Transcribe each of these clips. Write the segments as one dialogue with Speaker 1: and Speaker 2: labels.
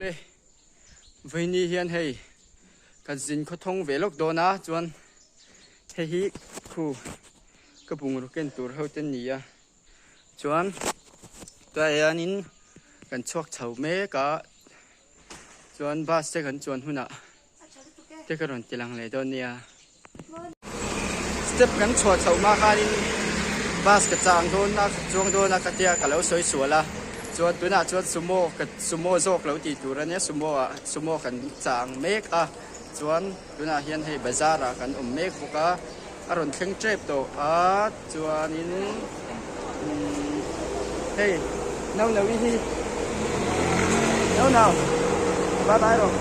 Speaker 1: Le vawiini hian hei kan zin khawthawng ve lawk dawn a chuan hei hi khu ka bungraw ken tur ho te ni a chuan tunah hianin kan chhuak chho mek a chuan bus te kan chuan hunah te ka rawn ti lang leh dawn nia. Step kan chhuah chhoh hma khanin bus ka chang dawn a ka chuang dawn a ka tia ka lo sawi sual a chuan tunah chuan sumo ka sumo zawk lo tih tur a nia sumo ah sumo kan chang mek a chuan tunah hian hei bazar ah kan awm mek bawk a a rawn thleng tep tawh a chuanin umm hei no no i hi no no bye bye rawh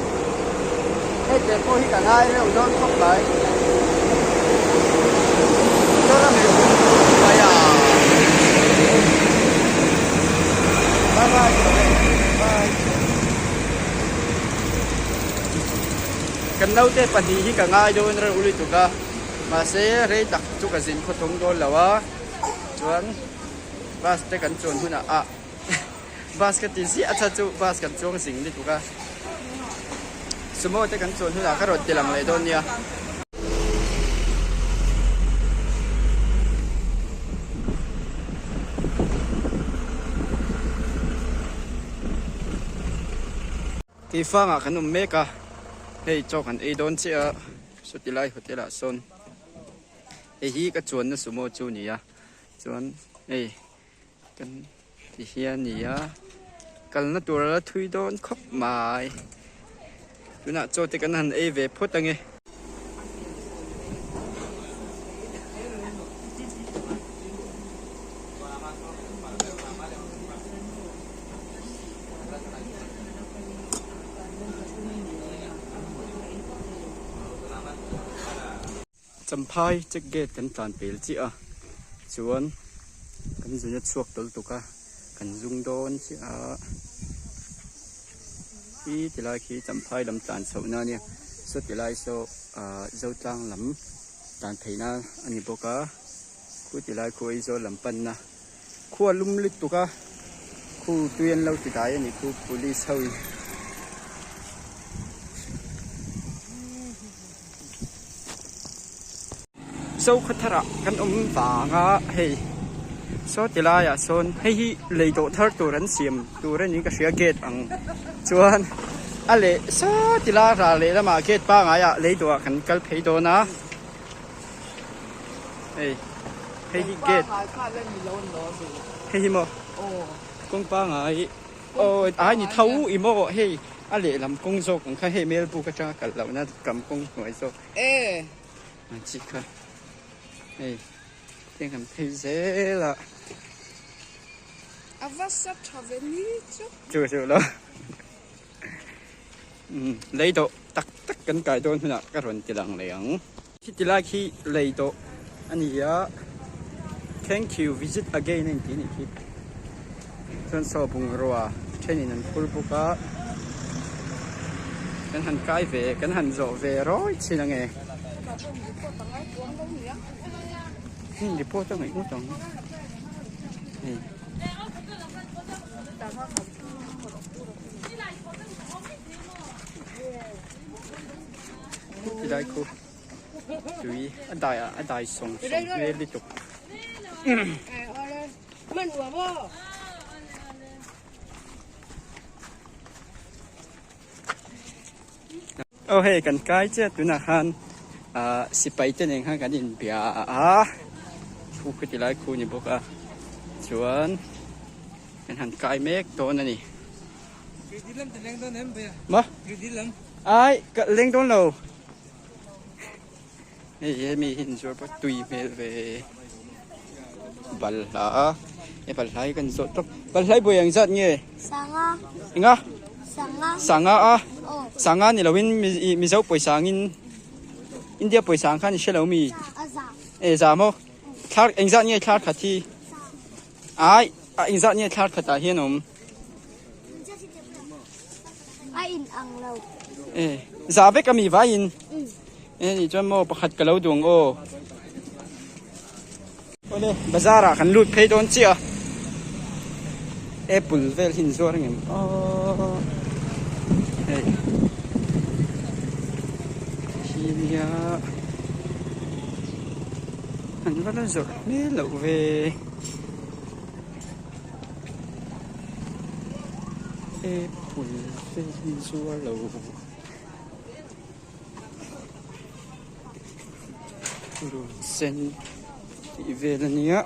Speaker 1: hei te pawh hi ka ngai reuh dawn khawp mai bye bye bye kan naute pahnih hi ka ngai dawn reuh lutuk a mahse rei tak chu ka zin khawthawng dawn lo a chuan bus te kan chuan hunah ah bus ka ti ziah a chhan chu bus kan chuang zing lutuk a sumo te kan chuan hunah ka rawn ti lang leh dawn nia. Keifangah kan awm mek a hei chaw kan ei dawn chiah a sawti lai hotel ah sawn hei hi ka chuanna sumo chu a ni a chuan hei kan ti hian a ni a kalna tur a la thui dawn khawp mai tunah chaw te kan han ei ve phawt ange. Champhai check gate kan tlan pel chiah a chuan kan zun a chhuak tawl tuk a kan zung dawn chiah a khi ti lai khi champhai lam tlan chhoh na ania saw ti lai saw ah zotlang lam tlan phei na a ni bawk a khu ti lai khu aizawl lam pan na. Khua lum lutuk a, khu tui an lo ti dai a nih khu police ho in. Zokhawthar ah kan awm vang a hei saw ti lai ah sawn hei hi lei dawh thar tur an siam tur a niin ka hria gate ang chuan a leh saw ti lai ral leh lamah gate pangai ah lei dawh ah kan kal phei dawn a. Hei hei hi gate hei hi maw kawng pangai aw ai ni tho i maw hei a lehlam kawng zawk ang kha hei melbuk atanga kalh lohna kam kawng hnuai zawk ang chi kha hei tiang kan phei zel a.
Speaker 2: A va sa tha ve ni chu.
Speaker 1: Chu chu lo. Lei dawh tak tak kan kai dawn hunah ka rawn ti lang leh ang. Khiti lai khi lei dawh a ni a, thank you visit again a inti a nih khi. Chuan saw bungrua thenin an phur bawk a, kan han kai ve kan han zawh ve rawi chin ange. Heng report a ngaih ngawt ang hei. Tilai khu tui a dai ah a dai sawng sawng hmel lutuk. Aw hei kan kai chiah tunah khan ah sipai te nen khan kan inbia a khu khu tilai khu ni bawk a chuan kan han kai mek dawn a ni. Maw? Ai ka leng dawn lo. Hei hemi hi inzuar pawh tui hmel ve balhla a he balhla hi kan zawh tawp balhla hi buai ang zat nge
Speaker 3: sanga
Speaker 1: enga
Speaker 3: sanga
Speaker 1: sanga a
Speaker 3: aw
Speaker 1: sanga ni loin mizo pawisa angin India pawisa ang khan i hre lo mi
Speaker 3: a za
Speaker 1: e za maw thlar engzat nge thlar khat hi ai a engzat nge thlar khatah hian awm
Speaker 3: A in ang lo.
Speaker 1: E za vek ami vai in. E ni chuan maw pakhat ka lo duang aw. Awle bazar ah kan lut phei dawn chiah a. Apple vel hi an zuar ang em aw. nia an va la zawrh hmel loh ve. Apple te hi zuar lo. Run sen tih vel a nia.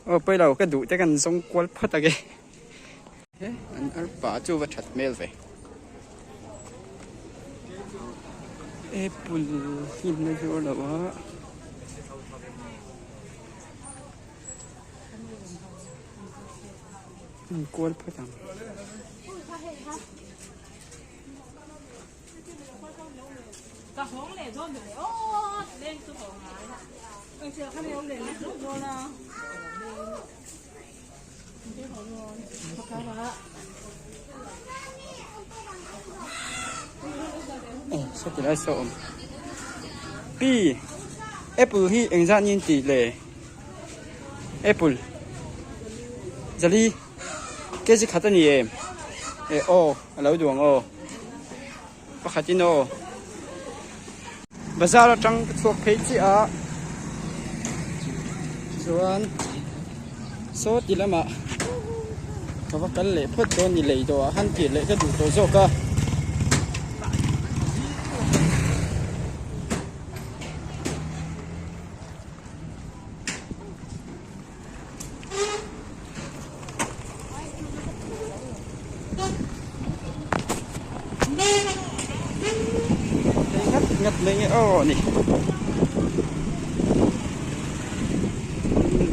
Speaker 1: Aw pawi lo ka duh te kan zawng kual phawt age he an arpa chu va that hmel ve apple hlimna zawr lo a. An kual phawt ang. Saw ti lai saw awm. Pi apple hi engzah ni an tih le? Apple Zali kg khat a ni em? Eh aw a lo duang aw pakhat in aw bazar atang ka chhuak phei chiah a chuan saw ti lamah ka va kal leh phawt dawn ni lei dawh ah khan kir leh ka duh tawh zawk a. Ngat ngat mai nge aw ni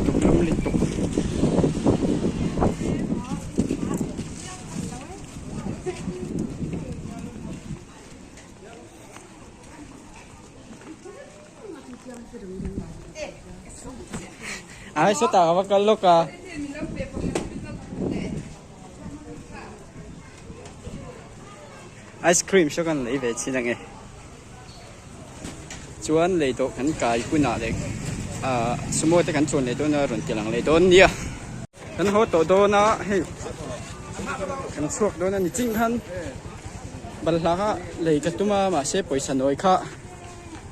Speaker 1: tuk lam li tuk. Ai sawtah ka va kal lawk a. Ice cream saw kan lei ve chin ange. Chuan lei dawh kan kai hunah leh ah sumo te kan chuan leh dawn a rawn ti lang leh dawn nia. Kan haw tawh dawn a hei kan chhuak dawn a ni ching khan balhla kha lei ka tum a mahse pawisa nawi kha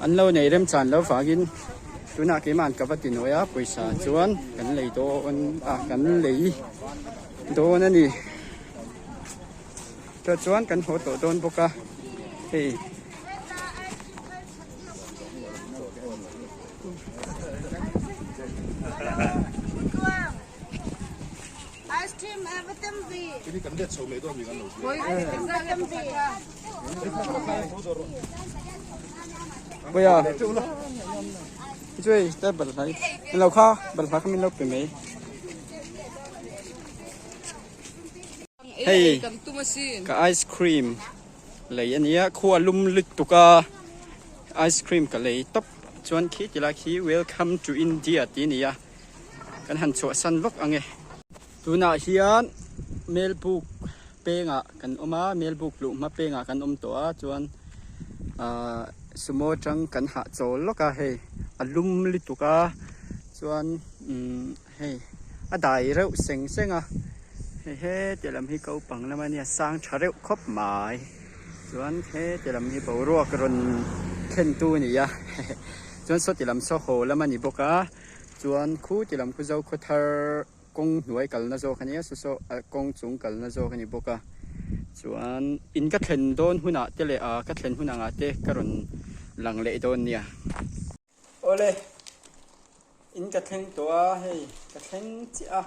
Speaker 1: an lo nei remchan lo vangin tunah keimah ka va ti nawi a pawisa chuan kan lei dawn a kan lei dawn a ni chuan kan haw tawh dawn bawk a hei. Puia chui ta bal hlai lo kha bal hla kha min lo pe mai hei ka ice cream Lei a nia khua lum lutuk a ice cream ka lei tawp chuan khi ti lai khi welcome to India tih a ni a kan han chhuahsan vak ang e. Tunah hian Melbuk pengah kan awm a Melbuk luh hma pengah kan awm tawh a chuan ahh sumo atang kan hahchawl lawk a hei a lum lutuk a chuan umm. Hei a dai reuh seng seng a, hei heti lam hi kopang lam a nia sang tha reuh khawp mai chuan heti lam hi boruak rawn thlen tu a ni a chuan sawti lam saw haw lam a ni bawk a chuan khu ti lam khu zo khaw thar kawng hnuai kalna zawk a nia saw saw kawng chung kalna zawk a ni bawk a chuan in ka thlen dawn hunah te leh ah ka thlen hun angah te ka rawn lang leh dawn nia. Awle, in ka thleng tawh a, hei ka thleng chiah a,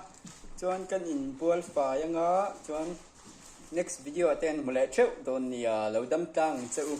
Speaker 1: chuan kan inbual fai anga chuan next video ah te an hmu leh theuh dawn nia, lo dam tlang ang che u.